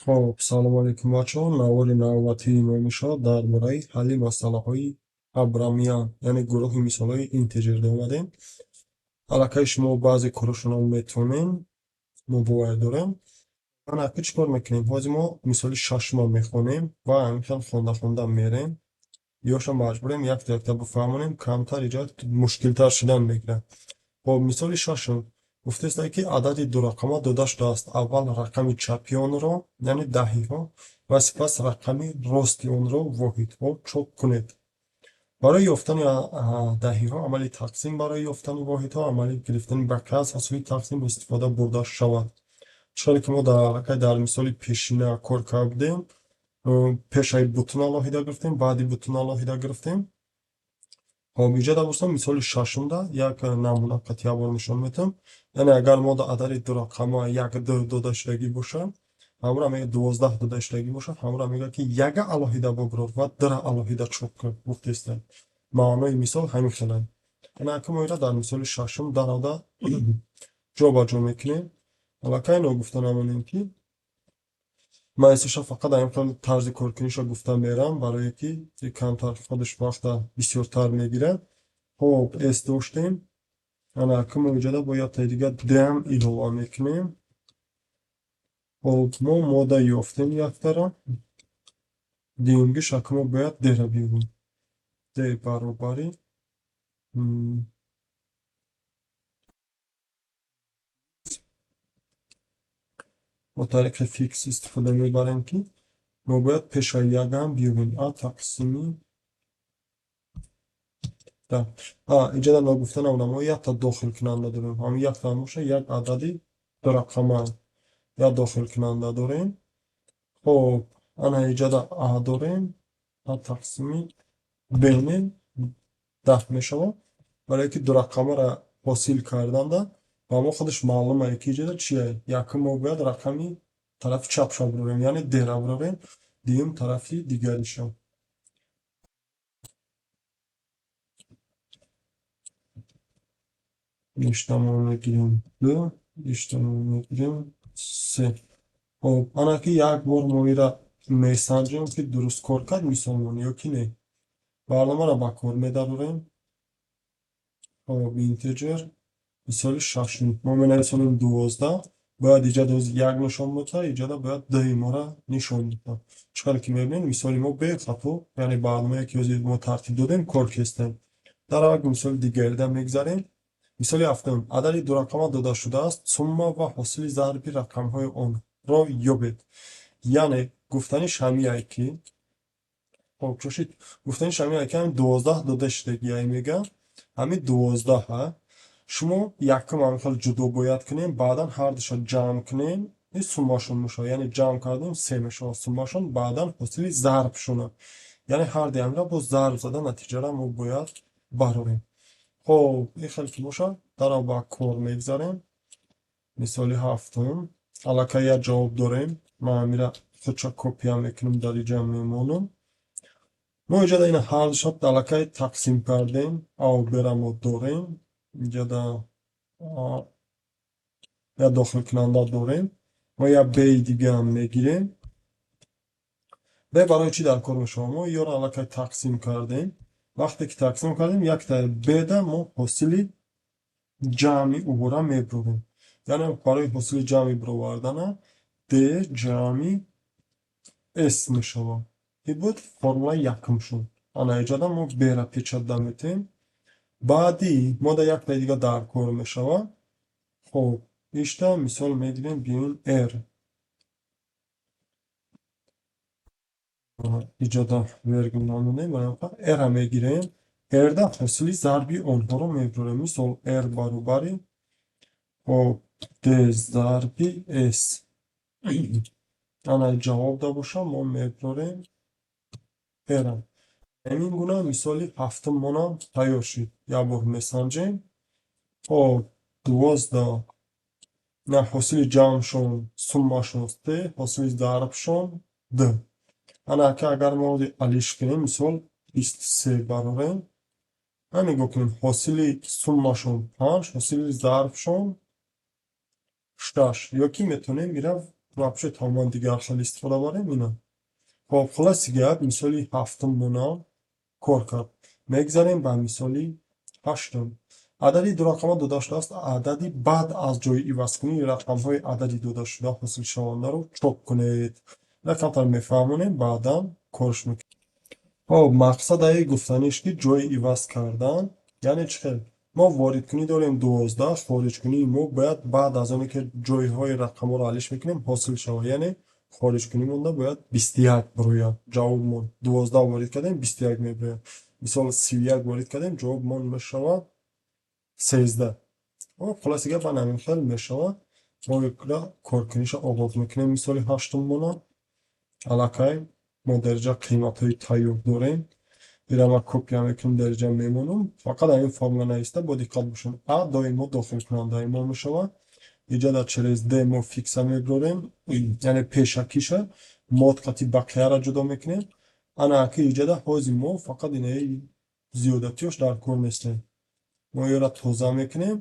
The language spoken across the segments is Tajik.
Хоб, салому алейкум, бачаҳо. Навори навбатии мо мешавад дар бораи ҳалли масъалаҳои Абрамян, яъне гурӯҳи мисолҳои интеҷерда омадем. Аллакай шумо баъзе корҳошонро метавонем, мо бовар дорем. Ана ака чӣ кор мекунем? Ҳозир мо мисоли шашума мехонем ва ҳамин хел хонда-хонда мерем. Ёша маҷбурем якта якта бифаҳмонем, камтар иҷа мушкилтар шудан мегирад. Хоб, мисоли шашум гуфтааст, ки адади дурақама дода шудааст. Аввал рақами чапи онро, яъне даҳиҳо, ва сипас рақами рости онро, воҳидҳо, чоп кунед. Барои ёфтани даҳиҳо амали тақсим, барои ёфтани воҳидҳо амали гирифтани бақия аз ҳосили тақсим истифода бурда шавад. Чунон ки мо дар аллакай дар мисоли пешина кор карда будем, пешаи бутун алоҳида гирифтем, баъди бутун алоҳида гирифтем. Хоб, иҷода бошам, мисоли шашумда як намуна қатъия бор нишон медиҳам. Яъне агар мо адади дурақама як ду дода шудагӣ бошад, ҳамра мега 12 дода шудагӣ бошад, ҳамра мега, ки яга алоҳида бигирор ва дра алоҳида чоп кун гуфтестем. Маънои мисол ҳамин хеле. Яъне ака мо ира дар мисоли шашум дарода ҷобаҷо мекунем. Аллакай ногуфта намонем, ки ман эсоша фақат ҳамин хел тарзи коркуниша гуфта мерам, барое ки камтар худаш вақта бисёртар мегирад. Хоб, с доштем. Ана ака мо иҷода бо яктаи дига дам илова мекунем. Хоб, мо мода ёфтем яктара. Дуюмгиш ака мо бояд д-ра биёбем. Д баробари бо тариқи фикс истифода мебарем, ки мо бояд пешаи ягам биёбем. А тақсими да. А, иҷода ногуфта намонам, мо якта дохилкунанда дорем. Ҳамин якта боша, як адади дурақама як дохилкунанда дорем. Хоб, ана иҷода а дорем, а тақсими б 10 мешавад. Барое ки дурақамаро ҳосил карданда ба мо худаш маълум ае, ки иҷода чие. Якум мо бояд рақами тарафи чапша бирорем, яъне д-ра бирорем, дуюм тарафи дигариша. Ишта мо мегирем ду, ишта мо мегирем се. Хоб, ана ки як бор мо ира месанҷем, ки дуруст кор кард мисолмон ё ки не. Барномаро ба кор медарорем. Хоб, интеҷер, мисоли шашум. Мо менависонем 12, бояд иҷода оз як нишон диҳад, иҷода бояд д-и моро нишон диҳад. Чӣ қадр ки мебинем, мисоли мо бехато, яъне барномае ки ҳозир мо тартиб додем, кор кестем. Дар аввал мисоли дигарида мегзарем. Мисоли ҳафтум. Адади дурақама дода шудааст, сумма ва ҳосили зарби рақамҳои онро ёбед. Яъне гуфтаниш ҳамие ки, хоб, чошид, гуфтаниш ҳамие ки ҳамин 12 дода шудагие мега, ҳамин 12-ҳа шумо якум ҳамин хел ҷудо бояд кунем, баъдан ҳардуша ҷамъ кунем, ин суммашон мешавад. Яъне ҷамъ кардем, се мешавад суммашон, баъдан ҳосили зарбшона. Яъне ҳарди ҳамира бо зарб зада натиҷаро мо бояд барорем. Хоб, ин хел ки бошад, дарав ба кор мегзарем. Мисоли ҳафтум. Аллакай як ҷавоб дорем. Ман ҳамира худша копия мекунам, дар инҷа мемонам. Мо иҷода ина ҳардуша аллакай тақсим кардем. А ва б-ра мо дорем. Иҷода як дохилкунанда дорем. Мо як б-и дигаам мегирем. Б барои чӣ дар кор мешавад? Мо ёро аллакай тақсим кардем. Вақте ки тақсим кардем, якта б-да мо ҳосили ҷамъи ӯҳора мебурем. Яъне барои ҳосили ҷамъи бировардана д ҷамъи с мешавад. Ин буд формулаи якумшон. Ана иҷода мо б-ра печатда метем. Баъди мо да яктаи дига дар кор мешавад. Хоб, ишта мисол мегирем, биён r. Иҷода вергул намонем, r-ра мегирем. R-да ҳосили зарби онҳоро мебурем. Мисол r баробари, хоб, d зарби s. Ана ҷавоб да боша, мо мебурем r-ра. Ҳамин гуна мисоли ҳафтуммонам тайёр шуд. Як бор месанҷем. Хоб, 12 на ҳосили ҷамъшон суммашон се, ҳосили зарбшон д. Ана ака агар мо алиш кунем, мисол 23 барорем. Ҳа, нигоҳ кунем, ҳосили суммашон панҷ, ҳосили зарбшон шаш. Ё ки метавонем ира Вообще тамоман дигар хел истифода барем ина. Хоб, хулоси гап, мисоли ҳафтуммонам кор кард. Мегзарем ба мисоли ҳаштум. Адади дурақама дода шудааст. Адади баъд аз ҷои ивазкунии рақамҳои адади додашуда ҳосилшавандаро чоп кунед. Ина камтар мефаҳмонем, баъдан корш мекунем. Хоб, мақсадаи гуфтаниш, ки ҷои иваз кардан яъне чӣ хел? Мо воридкунӣ дорем 12, хориҷкунии мо бояд баъд аз оне ки ҷойҳои рақамҳоро алиш мекунем, ҳосил шавад. Яъне хориҷкунӣ монда бояд 21 бирояд ҷавобмон. 12 ворид кардем, 21 мебирояд. Мисол, 31 ворид кардем, ҷавобмон мешавад 13. Хулоси гап, ана ҳамин хел мешавад. Мо коркуниша оғоз мекунем. Мисоли ҳаштуммона аллакай мо дар инҷа қиматҳои тайёр дорем. Ира ма копия мекунем, дар инҷа мемонам. Фақат ҳамин формула нависта бо диққат бошем. А доимо дохилкунандаи мо мешавад. Инҷа дар через д мо фикса мебарорем, яъне пешакиша мод қати бақияра ҷудо мекунем. Ана аки иҷада ҳози мо фақат инаи зиёдатиёш дар кор нестем. Мо ёра тоза мекунем.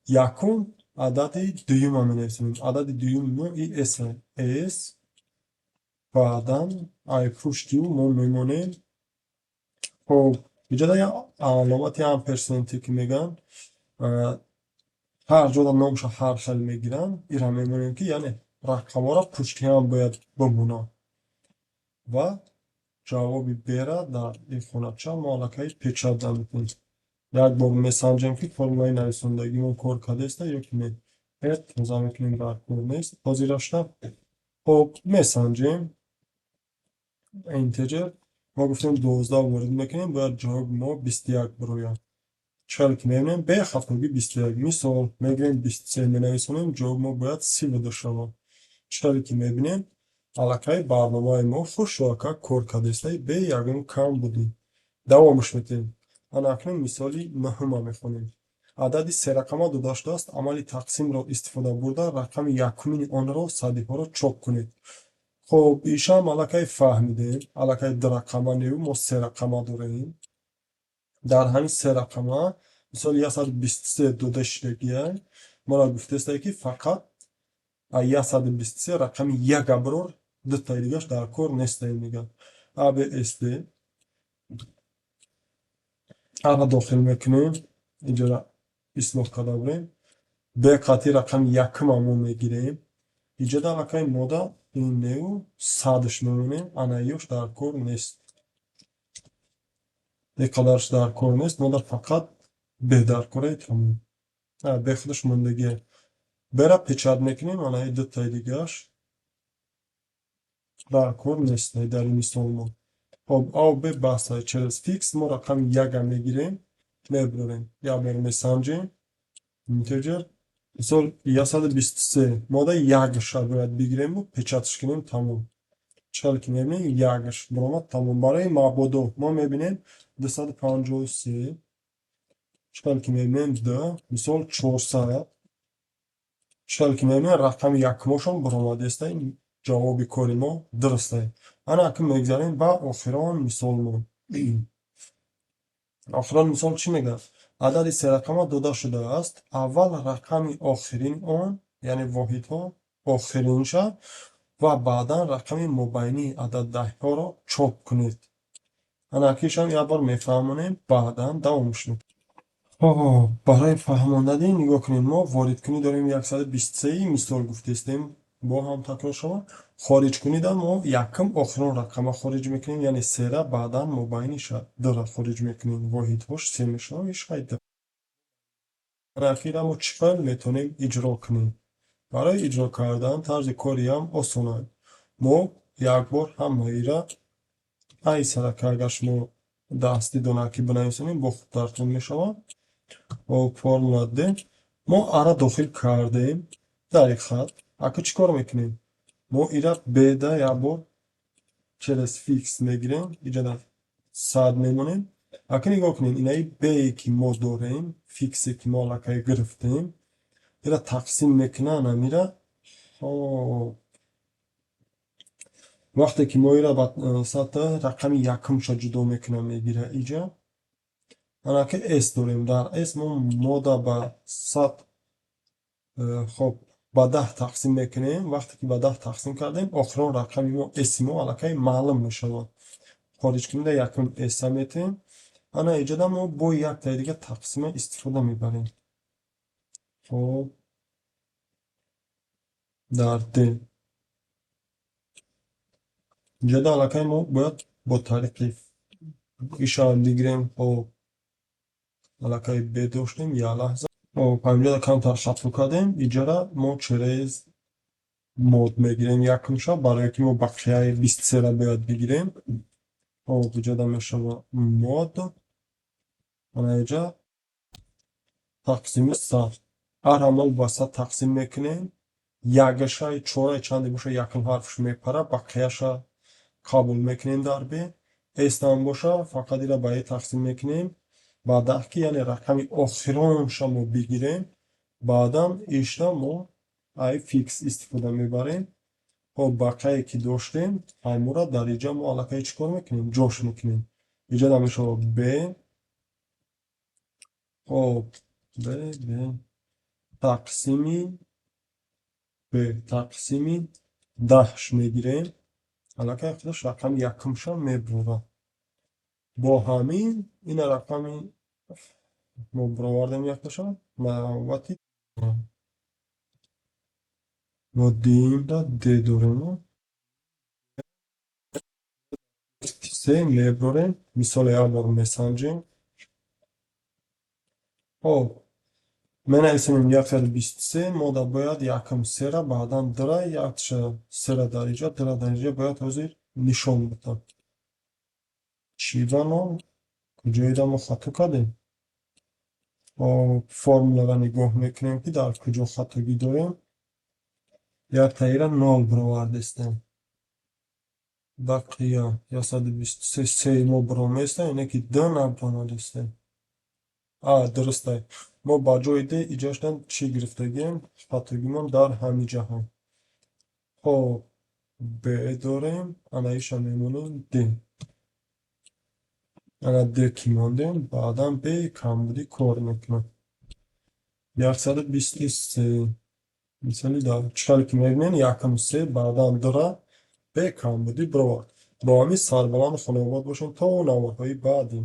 Якум адади дуюма менависем. Адади дуюми мо и с, с, баъдан ай пушти ӯ мо мемонем. Хоб, иҷода як аломати амперсанте ки мегӯянд, ҳар ҷода номша ҳар хел мегиранд, ира мемонем, ки яъне рақамҳоро пушти ҳам бояд бимонанд. Ва ҷавоби бера дар ин хонача мо аллакай печать мекунем. Як бор месанҷем, ки формулаи нависондагимон кор кардааст ё ки не. Тоза мекунем, дар кор нест ҳозирашта. Хоб, месанҷем. Integer мо гуфтем, 12 ворид мекунем, бояд ҷавоби мо 21 бирояд. Чӣ ки мебинем, бехатогӣ 21. Мисол, мегирем, 23 менависонем, ҷавоби мо бояд 32 шавад. Чӣ ки мебинем, аллакай барномаи мо хушрока кор кардааст, бе ягон камбудӣ. Давомаш метиҳем. Ана акнун мисоли нуҳума мехонем. Адади серақама дода шудааст. Амали тақсимро истифода бурда, рақами якумини онро садиҳоро чоп кунед. Хоб, ишам аллакай фаҳмидем. Аллакай дурақама неву, мо серақама дорем. Дар ҳамин серақама, мисол, 123 дода шудагия, моро гуфтааст, ки фақат 123 рақами як аброр, дутаи дигаш дар кор нестае, мегӯяд. А, Б, С, Д ара дохил мекунем. Инҷора ислоҳ карда бурем. Б қатъи рақами якума мо мегирем. Иҷода аллакай мода ин неу садш мемонем, анаёш дар кор нест. Иқадарш дар кор нест, мода фақат Б дар кораи, тамом. Б худаш мондагие. Б-ра печать мекунем, анаи дутаи дигааш дар кор нест дар ин мисол мо. Хоб, А Б баста, через фикс мо рақами яка мегирем, мебарем. Як бор месанҷем. Integer, мисол, 123 мода якша бояд бигирему печать ш кунем, тамом. Чӣ ки мебинем, якш баромад, тамом. Барои мабодо мо мебинем 253, чӣ ки мебинем, д, мисол, 400, чӣ ки мебинем, рақами якумошон баромадааст. Ин ҷавоби кори мо дуруст аст. Ана акнун мегзарем ба охирон мисолмон. Охирон мисол чӣ мегӯяд? Адади серақама дода шудааст. Аввал рақами охирини он, яъне воҳидҳо охиринша, ва баъдан рақами мобайнии ададдаҳҳоро чоп кунед. Ана акишам як бор мефаҳмонем, баъдан давомш мекунем. Хоб, барои фаҳмондадӣ нигоҳ кунед, мо воридкунӣ дорем 123, мисол гуфтестем, бо ҳам такрор шавад. Хориҷкунида мо якум охирон рақама хориҷ мекунем, яъне сера, баъдан мобайниша дра хориҷ мекунем. Воҳидҳош се мешавад, ишқайд. Ахира мо чӣ хел метавонем иҷро кунем? Барои иҷро кардан тарзи кориам осон аст. Мо як бор ҳамаира ай сарака, агар шумо дастӣ донад, ки бинависонем, бо хубтартон мешавад. Хоб, формула д мо ара дохил кардем дар як хат. Ака чӣ кор мекунем? Мо ира б-да як бор через фикс мегирем, иҷода сад мемонем. Ака нигоҳ кунед, инаи б-е ки мо дорем, фиксе ки мо аллакай гирифтем, ира тақсим мекунад амира. Хоб, вақте ки мо ира ба сатҳ рақами якумша ҷудо мекунам, мегира иҷа. Ана ки с дорем. Дар с мо мода ба сад, хоб, Ба 10 тақсим мекунем. Вақте ки ба 10 тақсим кардем, охирон рақами мо, с мо, аллакай маълум мешавад. Хориҷ кунда якум с метем. Ана иҷода мо бо яктаи дига тақсима истифода мебарем. Хоб, дар д иҷода аллакай мо бояд бо тариқи ишам бигирем. Хоб, аллакай б доштем, як лаҳза. Хоб, ҳаминҷода камтар хато кардем. Иҷора мо через мод мегирем якумша, барое ки мо бақияи 23-ра бояд бигирем. Хоб, иҷода мешавад мод, ана иҷа тақсими 100. Ара мо ба 100 тақсим мекунем, ягашаи чораи чанде боша, якум ҳарфш мепара, бақияша қабул мекунем. Дар б эстам боша, фақат ира ба е тақсим мекунем ба 10, ки яъне рақами охиронша мо бигирем. Баъдан ишра мо ай фикс истифода мебарем. Хоб, бақияе ки доштем, ҳамура дар иҷа мо аллакай чӣ кор мекунем? Ҷош мекунем. Иҷода мешавад б. Хоб, б тақсими б тақсими 10-ш мегирем. Аллакай худаш рақами якумша мебурад. Бо ҳамин ина рақами мо бировардем якташа. Навбати мо димда д дорем, се мебурем. Мисоле як бор месанҷем. Хоб, менависем 123. Мо да бояд якум сера, баъдан дра, якша сера дар иҷа, дра дар иҷа бояд ҳозир нишон бидам. Чӣ ба ном? Куҷоида мо хато кардем? Формуларо нигоҳ мекунем, ки дар куҷо хатогӣ дорем. Яктаира нол бировардестем. Бақия 123, сеи мо бироместа, ине ки д набиромадестем. А, дурустай. Мо ба ҷои д иҷоштан чӣ гирифтагием? Хатогимон дар ҳамин ҷаҳон. Хоб, б дорем, ана иша мемонем д. Ана д ки мондем, баъдан б камбудӣ кор мекунад. 123 мисоли дар чӣ ки мебинем, якум се, баъдан дра бе камбудӣ бировард. Бо ҳамин сарбаланду хонаобод бошем то наворҳои баъдӣ.